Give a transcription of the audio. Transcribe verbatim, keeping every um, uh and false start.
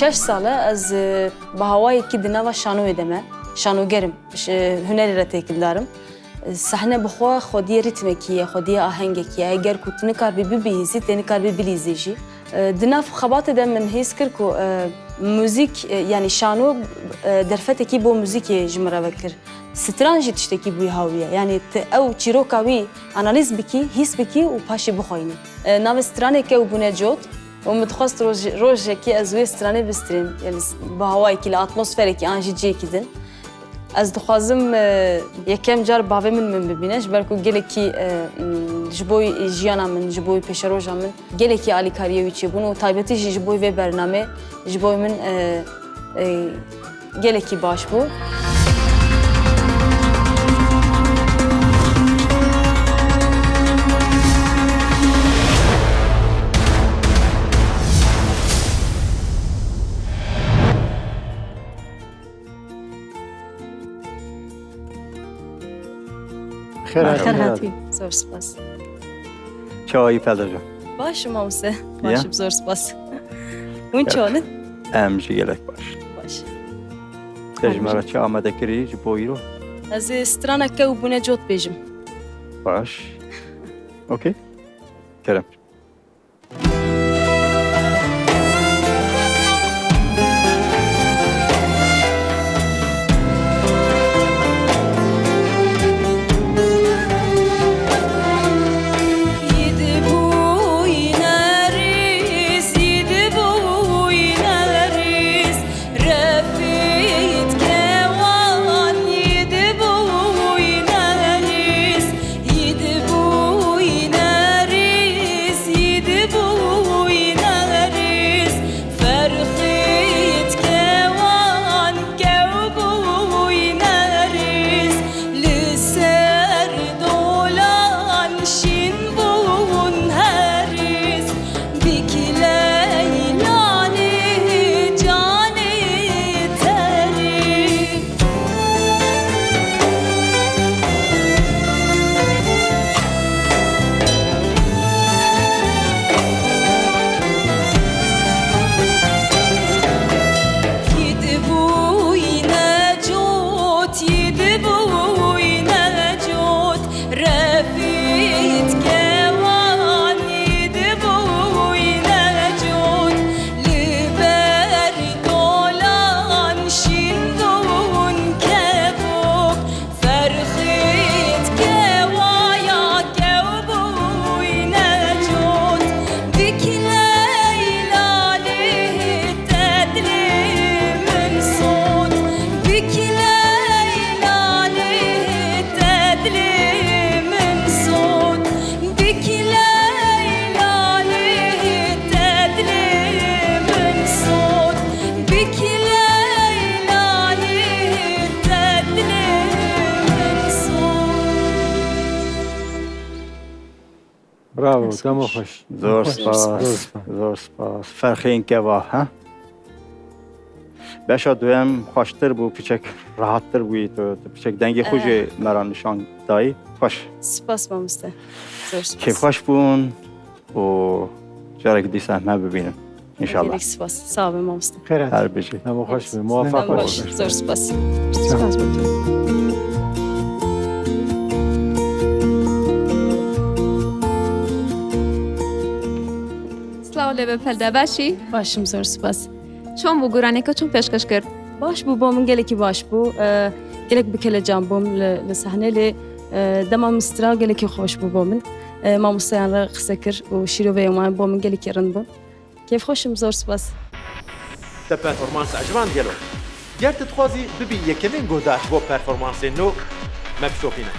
Şeş sal e ez, e, bi hawayekî di nava şanoyê de me. Şanoger im, ş-, e, hunerê re têkildar im. E, sehne bi xwe xwediyê rîtmekî ye, xwediyê ahengekî ye. Eger ku tu nikarbî bibihîzî, tê nikarbî bilîzî jî. E, di nav xebatê de min hîs kir ku, e, muzîk, e, yanî şano, e, derfetekî bo muzîkê ji min re vekir. Stran jî tiştekî bûyî hawî ye. Yanî tu ew çîroka wî analîz bikî, hîs bikî û paşê bixweyînî. E, navê stranê Kew bûne cot û min dixwest roj-, rojekê ez wê stranê bistirêm. Yanî s-, bi hawayekî li atmosferekî an jî cihekî din. Ez dixwazim, e, yekem car bavê min min bibîne, ji ber ku gelekî, e, m, ji bo jiyana min, ji bo pêşeroja min gelekî alîkariyê wî çêbûn û taybetî jî ji bo vê bernamê ji bo min, e, e, gelekî baş bû. Xêr hatî. Merhaba. Xêr hatî. Zor spas. Çawa yî Pelda can? Baş im, mamoste. Ya? Baş im, zor spas. Hûn çawa ne? Em jî gelek baş. Baş. Te ji me re çi amade kirî ji bo îro? Ez ê strana Kew bûne cot bêjim. Baş. Okey. Kerem. Ferxît kewan kew bûyne rîz, li ser dolan şîn bûn herîz, bîk leylanî canî terî. Yî dibûyî necot, yî dibûyî necot, refît kewan yî dibûyî necot, li ber dolan şîn bûn kevok. Ferxît kewaya kew bûyî necot, bîk leylanî te dilê min sot, bîk leylanî te dilê min sot, bîk leylanî te dilê min sot, bîk leylanî te dilê min sot. Bravo, dema xweş. Zor spas. Zor spas. Zor spas. Ferxên keva, ha? Beşa duyem xweştir bû, piçek rahattir bûyî tu, tu piçek dengê xwe jî me re nîşan dayî. Xweş. Spas mamoste. Zor spas. Kêfxweş bûn û carekî dîsa me bibînin. Înşallah. Gelek spas. Sağ olun mamoste. Xêr hat. Her bijî. Dema xweş be. Muweffeq be. Zor spas. Spas bo tu. Silav lê be Pelda, baş î? Baş im, zor spas. Çon bû, guraneka çon pêşkeş kir? Baş bû bo min, gelekî baş bû. E, gelek bi kelecan bûm li, li sehnê lê, e, dema min stira gelekî xweş bû bo min. E, mamosteyan re qise kir û şîroveyê wan bo min gelekî rind bû. Kêfxweş im, zor spas. Te performansa ji van digelo. Ger tu dixwazî bibî yekemîn guhdar ji bo performansên nû, me bişopîne.